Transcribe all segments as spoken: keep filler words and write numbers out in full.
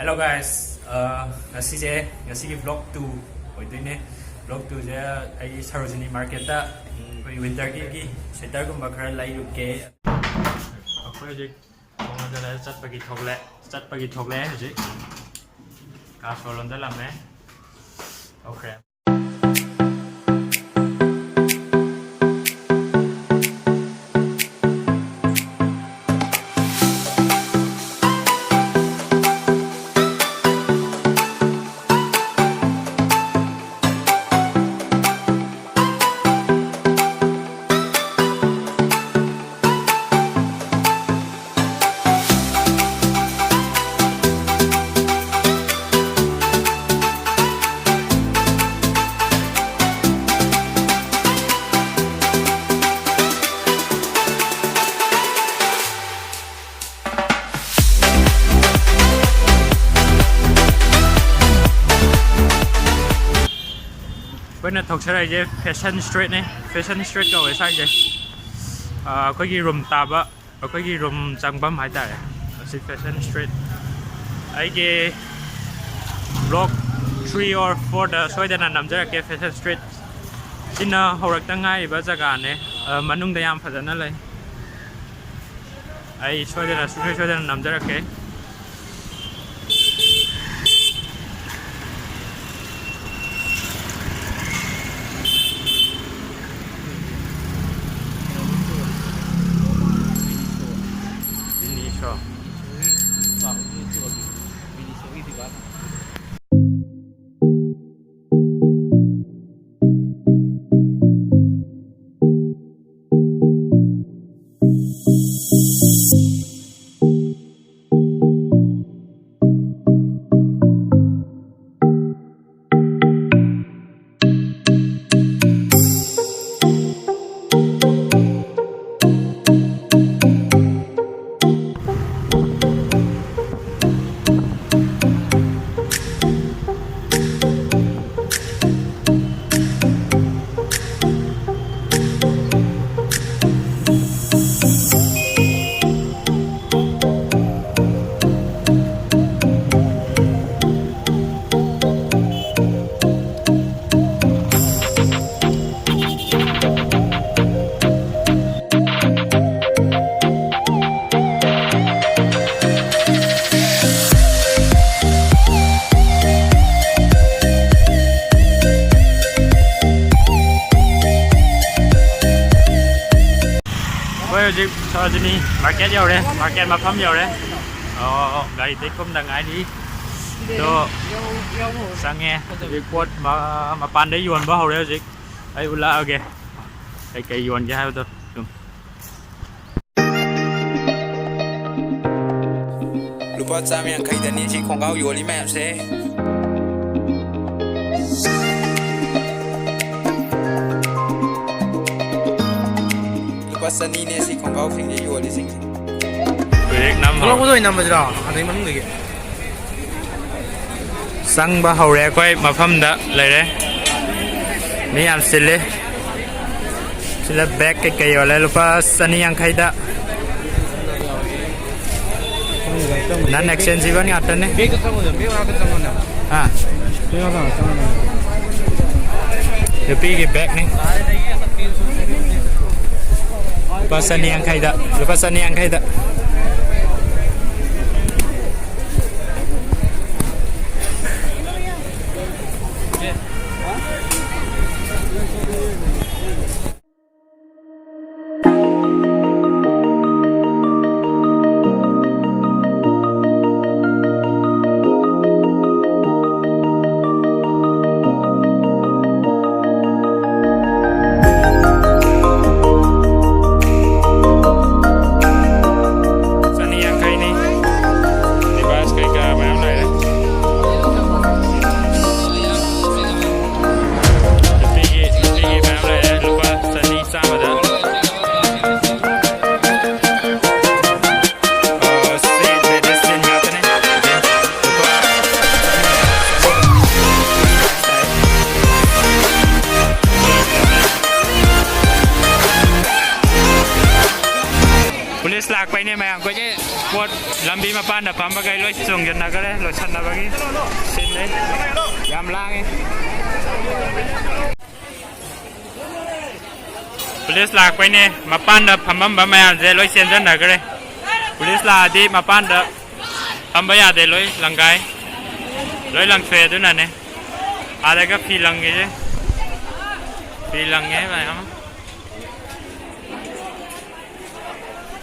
Hello guys, ꯑ, ꯉꯁꯤꯁꯦ, ꯉꯁꯤꯒꯤ vlog two ꯑꯣꯏꯗꯣꯏꯅꯦ꯫ Vlog twoꯁꯦ ꯑꯩ ꯁꯔꯣꯖꯤꯅꯤ marketꯇ ꯑꯩꯈꯣꯏ winterꯒꯤ sweaterꯒꯨꯝꯕ ꯈꯔ ꯂꯩꯔꯨꯒꯦ꯫ ꯑꯩꯈꯣꯏ ꯍꯧꯖꯤꯛ ꯈꯣꯡꯅ ꯆꯠꯂꯒ ꯆꯠꯄꯒꯤ ꯊꯣꯛꯂꯦ, ꯆꯠꯄꯒꯤ ꯊꯣꯛꯂꯦ ꯍꯧꯖꯤꯛ꯫ ꯀꯥꯁ ꯂꯣꯟꯗ ꯂꯝꯃꯦ꯫ ꯇꯧꯈ꯭ꯔꯦ꯫ ꯑꯩꯈꯣꯏꯅ ꯊꯣꯛꯆꯔꯛꯏꯁꯦ Fashion Streetꯅꯦ꯫ Fashion Street ꯀꯧꯋꯦ ꯁ꯭ꯋꯥꯏꯁꯦ꯫ ꯑꯥ, ꯑꯩꯈꯣꯏꯒꯤ room ꯇꯥꯕ, ꯑꯩꯈꯣꯏꯒꯤ room ꯆꯪꯐꯝ ꯍꯥꯏꯇꯥꯔꯦ꯫ ꯑꯁꯤ Fashion Street꯫ ꯑꯩꯒꯤ vlog three or fourꯗ ꯁꯣꯏꯗꯅ ꯅꯝꯖꯔꯛꯀꯦ Fashion Street꯫ ꯁꯤꯅ ꯍꯧꯔꯛꯇ ꯉꯥꯏꯔꯤꯕ ꯖꯒꯥꯅꯦ꯫ ꯑꯥ, ꯃꯅꯨꯡꯗ ꯌꯥꯝ ꯐꯖꯅ ꯂꯩ꯫ ꯑꯩ ꯁꯣꯏꯗꯅ, ꯁꯨꯡꯁꯣꯏ ꯁꯣꯏꯗꯅ ꯅꯝꯖꯔꯛꯀꯦ꯫ ꯃꯥꯔꯀꯦꯠ ꯌꯧꯔꯦ, ꯃꯥꯔꯀꯦꯠ ꯃꯐꯝ ꯌꯧꯔꯦ꯫ ꯑꯣ, ꯒꯥꯔꯤꯗꯩ ꯀꯨꯝꯗ ꯉꯥꯏꯔꯤ꯫ ꯑꯗꯣ ꯆꯪꯉꯦ꯫ ꯍꯧꯖꯤꯛ ꯄꯣꯠ ꯃ-, ꯃꯄꯥꯟꯗ ꯌꯣꯟꯕ ꯍꯧꯔꯦ ꯍꯧꯖꯤꯛ꯫ ꯑꯩ ꯎꯠꯂꯛꯑꯒꯦ ꯀꯩꯀꯩ ꯌꯣꯟꯒꯦ ꯍꯥꯏꯕꯗꯣ ꯑꯗꯨꯝ꯫ ꯂꯨꯄꯥ ꯆꯥꯝ ꯌꯥꯡꯈꯩꯗꯅꯤ ꯁꯤ ꯈꯣꯡꯒ꯭ꯔꯥꯎ ꯌꯣꯜꯂꯤ ꯃꯌꯥꯝꯁꯦ꯫ ꯂꯨꯄꯥ ꯆꯅꯤꯅꯦ ꯁꯤ ꯈꯣꯡꯒ꯭ꯔꯥꯎꯁꯤꯡꯁꯦ ꯌꯣꯜꯂꯤꯁꯤꯡꯁꯦ꯫ ꯍꯧꯖꯤꯛ ꯅꯝ ꯍꯧꯔꯦ꯫ ꯊꯣꯛꯂꯛꯄꯗ ꯑꯣꯏꯅ ꯅꯝꯃꯁꯤꯔꯣ? ꯑꯗꯩ ꯃꯅꯨꯡꯗꯒꯤ꯫ ꯆꯪꯕ ꯍꯧꯔꯦ, ꯑꯩꯈꯣꯏ ꯃꯐꯝꯗ ꯂꯩꯔꯦ꯫ ꯃꯤ ꯌꯥꯝ ꯆꯤꯜꯂꯦ꯫ ꯁꯤꯗ ꯕꯦꯛ ꯀꯩꯀꯩ ꯌꯣꯜꯂꯦ, ꯂꯨꯄꯥ ꯆꯅꯤ ꯌꯥꯡꯈꯩꯗ꯫ ꯅꯟ ꯑꯦꯛꯁꯆꯦꯟꯖꯤꯕꯜ ꯉꯥꯛꯇꯅꯦ꯫ ꯕꯦꯛꯇ ꯆꯪꯉꯣ, ꯕꯦꯛ ꯃꯅꯥꯛꯇ ꯆꯪꯉꯣꯅꯦ꯫ ꯍꯥ? ꯕꯦꯛ ꯃꯅꯥꯛꯇ ꯆꯪꯉꯣꯅꯦ꯫ ꯅꯨꯄꯤꯒꯤ ꯕꯦꯛꯅꯤ꯫ ꯂꯨꯄꯥ ꯆꯅꯤ ꯌꯥꯡꯈꯩꯗ, ꯂꯨꯄꯥ ꯆꯅꯤ ꯌꯥꯡꯈꯩꯗ꯫ ꯆꯅꯤ ꯌꯥꯡꯈꯩꯅꯤ꯫ ꯂꯤꯚꯥꯏꯁ ꯀꯩꯀꯥ ꯃꯌꯥꯝ ꯂꯩꯔꯦ꯫ ꯅꯨꯄꯤꯒꯤ, ꯅꯨꯄꯤꯒꯤ ꯃꯌꯥꯝ ꯂꯩꯔꯦ꯫ ꯂꯨꯄꯥ ꯆꯅꯤ ꯆꯥꯝꯃꯗ꯫ ꯑꯣ, ꯁꯤ ꯂꯦꯗꯤꯁ ꯖꯤꯟ ꯉꯥꯛꯇꯅꯦ꯫ ꯖꯤꯟꯁ ꯂꯨꯄꯥ ꯄꯨꯂꯤꯁ ꯂꯥꯛꯄꯩꯅꯦ ꯃꯌꯥꯝ꯫ ꯑꯩꯈꯣꯏꯒꯤ ꯄꯣꯠ ꯂꯝꯕꯤ ꯃꯄꯥꯟꯗ ꯐꯝꯕꯈꯩ ꯂꯣꯏ ꯆꯣꯡꯁꯤꯟꯅꯈꯔꯦ, ꯂꯣꯏꯁꯟꯅꯕꯒꯤ ꯁꯤꯟꯅꯩ꯫ ꯌꯥꯝ ꯂꯥꯡꯉꯤ꯫ ꯄꯨꯂꯤꯁ ꯂꯥꯛꯄꯩꯅꯦ ꯃꯄꯥꯟꯗ ꯐꯝꯃꯝꯕ ꯃꯌꯥꯝꯁꯦ ꯂꯣꯏ ꯆꯦꯟꯁꯤꯟꯅꯈ꯭ꯔꯦ꯫ ꯄꯨꯂꯤꯁ ꯂꯥꯛꯑꯗꯤ ꯃꯄꯥꯟꯗ ꯐꯝꯕ ꯌꯥꯗꯦ, ꯂꯣꯏ ꯂꯪꯒꯥꯏ, ꯂꯣꯏ ꯂꯪꯊꯣꯛꯑꯦ꯫ ꯑꯗꯨꯅꯅꯦ ꯑꯥꯗꯒ ꯐꯤ ꯂꯪꯉꯤꯁꯦ, ꯐꯤ ꯂꯪꯉꯦ ꯃꯌꯥꯝ ꯑꯃ꯫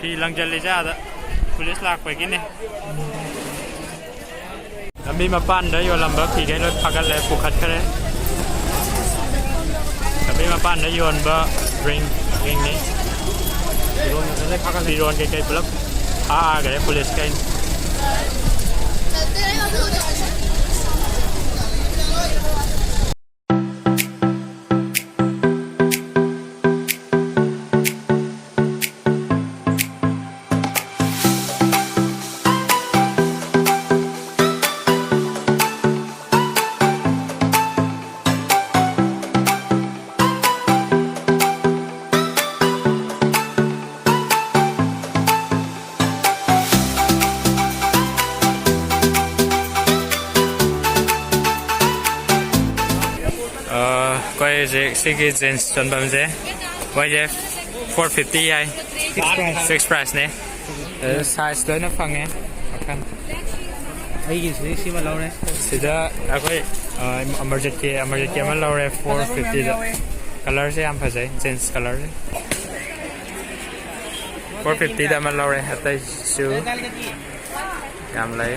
ꯐꯤ ꯂꯪꯖꯜꯂꯤꯁꯦ ꯑꯥꯗ ꯄꯨꯂꯤꯁ ꯂꯥꯛꯄꯒꯤꯅꯦ꯫ ꯂꯝꯕꯤ ꯃꯄꯥꯟꯗ ꯌꯣꯜꯂꯝꯕ ꯐꯤꯈꯩ ꯂꯣꯏ ꯐꯥꯒꯠꯂꯦ, ꯄꯨꯈꯠꯈ꯭ꯔꯦ꯫ ꯂꯝꯕꯤ ꯃꯄꯥꯟꯗ ꯌꯣꯟꯕ ring, ringꯅꯤ꯫ ꯐꯤꯔꯣꯟ ꯀꯩꯀꯩ ꯄꯨꯂꯞ ꯐꯥꯈ꯭ꯔꯦ ꯄꯨꯂꯤꯁꯈꯩꯅ꯫ ꯑꯩꯈꯣꯏ ꯍꯧꯖꯤꯛ ꯁꯤꯒꯤ ꯖꯤꯟꯁ ꯌꯣꯟꯐꯝꯁꯦ, ꯃꯣꯏꯁꯦ four fifty ꯍꯥꯏ꯫ Fixed priceꯅꯦ꯫ ꯁꯥꯏꯖ ꯂꯣꯏꯅ ꯐꯪꯉꯦ ꯃꯈꯜ꯫ ꯑꯩꯒꯤꯁꯨ ꯁꯤꯃ ꯂꯧꯔꯦ꯫ ꯁꯤꯗ ꯑꯩꯈꯣꯏ, ꯑ, ꯑꯃꯔꯖꯤꯠꯀꯤ, ꯑꯃꯔꯖꯤꯠꯀꯤ ꯑꯃ ꯂꯧꯔꯦ, four fiftyꯗ꯫ ꯀꯂꯔꯁꯦ ꯌꯥꯝ ꯐꯖꯩ, ꯖꯤꯟꯁ ꯀꯂꯔꯁꯦ꯫ Four fiftyꯗ ꯑꯃ ꯂꯧꯔꯦ, ꯑꯇꯩꯁꯨ ꯌꯥꯝ ꯂꯩ꯫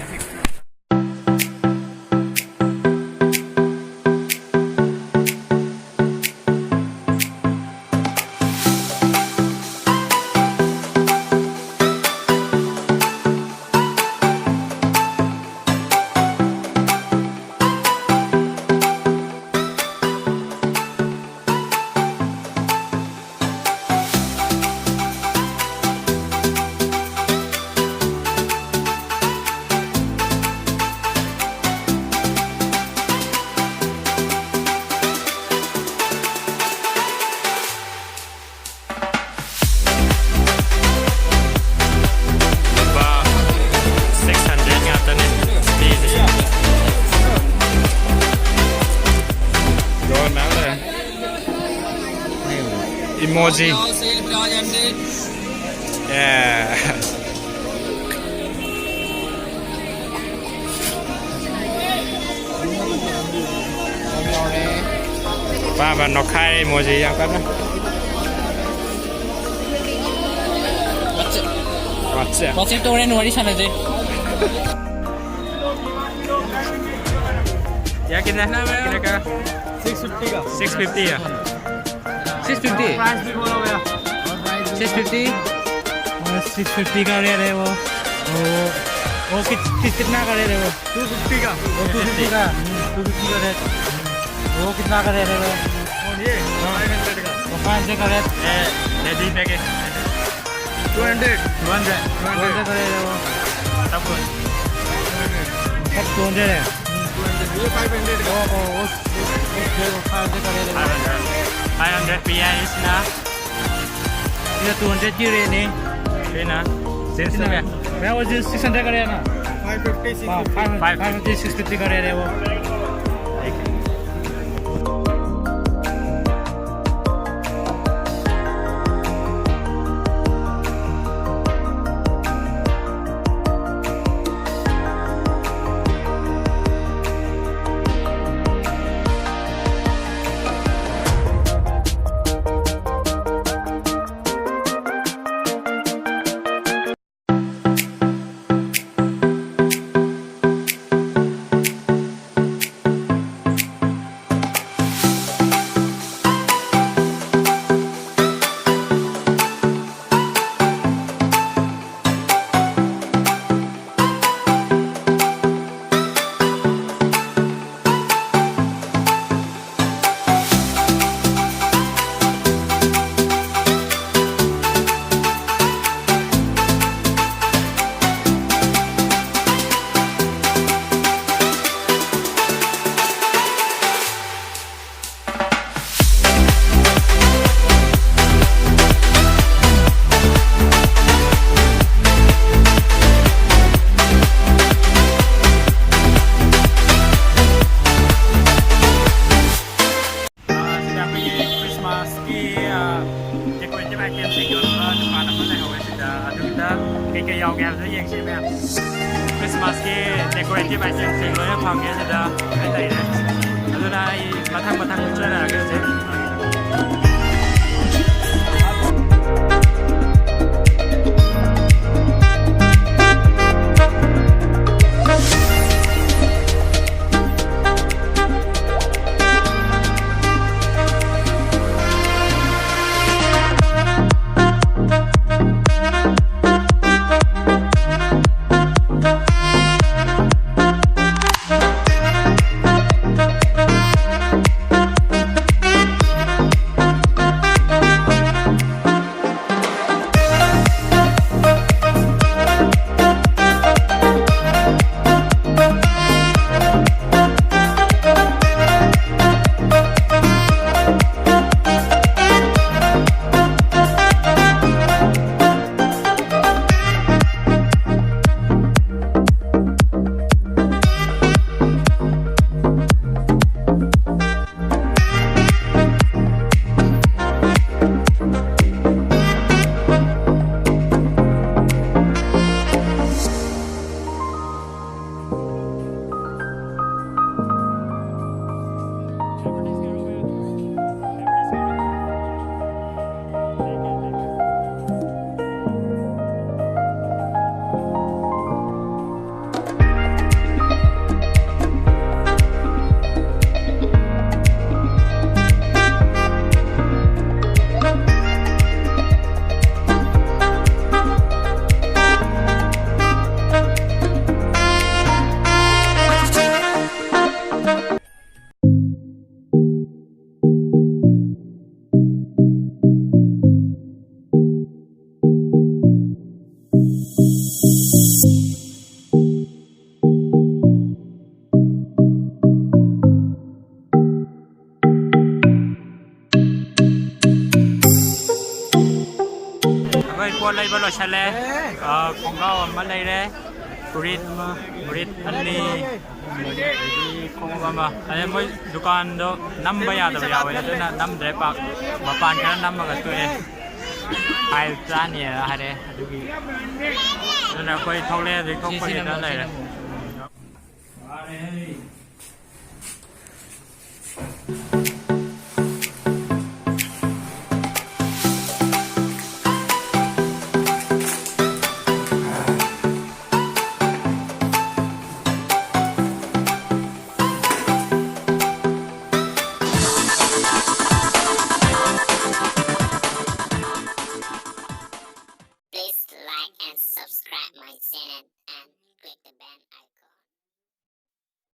ꯂꯨꯄꯥ six hundred ꯉꯥꯛꯇꯅꯦ ꯄꯤꯔꯤꯁꯦ꯫ ꯌꯣꯟ ꯃꯌꯥꯝ ꯂꯩꯔꯦ꯫ Emoji꯫ ꯑꯦ꯫ ꯑꯄꯥꯝꯕ ꯅꯣꯛꯈꯥꯏ emoji ꯌꯥꯝ ꯀꯟꯅ꯫ WhatsApp ꯇꯧꯔꯦ, ꯋꯥꯔꯤ ꯁꯥꯟꯅꯁꯦ꯫ क्या कितना है? कितने का? सिक्स फिफ्टी का। सिक्स फिफ्टी है। Six fifty. प्राइस भी बोलो भैया। Six fifty. सिक्स फिफ्टी का रेट है वो। वो, वो कित, कित, कितना का रेट है वो? टू फिफ्टी का। वो टू फिफ्टी का। टू फिफ्टी का रेट। वो कितना का रेट है वो? ये हाँ। फाइव हंड्रेड का। वो फाइव हंड्रेड का रेट। ये, ये दी पे के। Two hundred. Two hundred. Two hundred का रेट है वो। सब कुछ। सब टू हंड्रेड है। Two hundred. ये फाइव हंड्रेड का। वो, वो, वो, वो फाइव हंड्रेड का रेट है वो। फाइव हंड्रेड पिया इसना। ये टू हंड्रेड की रेट है। है ना? सेंस हो गया। मैं वो जो सिक्स हंड्रेड का रेट है ना। फाइव फिफ्टी, हाँ, six fifty. Five, five fifty, six fifty का रेट है वो। ꯑꯥ, ꯁꯤꯗ ꯑꯩꯈꯣꯏꯒꯤ ꯈ꯭ꯔꯤꯁꯃꯥꯁꯀꯤ, ꯑꯥ, ꯗꯦꯀꯣꯔꯦꯇꯤꯚ ꯑꯥꯏꯇꯦꯝꯁꯤꯡ ꯌꯣꯟꯕ ꯗꯨꯀꯥꯟ ꯑꯃ ꯂꯩꯍꯧꯋꯦ ꯁꯤꯗ꯫ ꯑꯗꯨꯗ ꯀꯩꯀꯩ ꯌꯥꯎꯒꯦ ꯍꯥꯏꯕꯗꯣ ꯌꯦꯡꯁꯤ ꯃꯌꯥꯝ꯫ ꯈ꯭ꯔꯤꯁꯃꯥꯁꯀꯤ ꯗꯦꯀꯣꯔꯦꯇꯤꯚ ꯑꯥꯏꯇꯦꯝꯁꯤꯡ ꯂꯣꯏꯅ ꯐꯪꯉꯦ ꯁꯤꯗ ꯂꯣꯏ ꯂꯩꯔꯦ꯫ ꯑꯗꯨꯅ ꯑꯩ ꯃꯊꯪ ꯃꯊꯪ ꯎꯠꯆꯔꯛꯑꯒꯦ ꯍꯧꯖꯤꯛ꯫ ꯂꯩꯔꯦ꯫ ꯑ, ꯈꯣꯡꯒ꯭ꯔꯥꯎ ꯑꯃ ꯂꯩꯔꯦ꯫ ꯐꯨꯔꯤꯠ, ꯐꯨꯔꯤꯠ ꯑꯅꯤ, ꯑꯗꯒꯤ ꯈꯣꯡꯎꯞ ꯑꯃ꯫ ꯑꯗꯩ ꯃꯣꯏ ꯗꯨꯀꯥꯟꯗꯣ ꯅꯝꯕ ꯌꯥꯗꯕ ꯌꯥꯎꯋꯦ, ꯑꯗꯨꯅ ꯅꯝꯗ꯭ꯔꯦ ꯄꯥꯛ꯫ ꯃꯄꯥꯟ ꯈꯔ ꯅꯝꯃꯒ ꯇꯣꯛꯑꯦ꯫ ꯐꯥꯏꯜ ꯆꯥꯅꯤꯅ ꯍꯥꯏꯔꯛꯑꯦ, ꯑꯗꯨꯒꯤ꯫ ꯑꯗꯨꯅ ꯑꯩꯈꯣꯏ ꯊꯣꯛꯂꯛꯑꯦ, ꯍꯧꯖꯤꯛ ꯊꯣꯛꯄꯒꯤꯗ ꯂꯩꯔꯦ꯫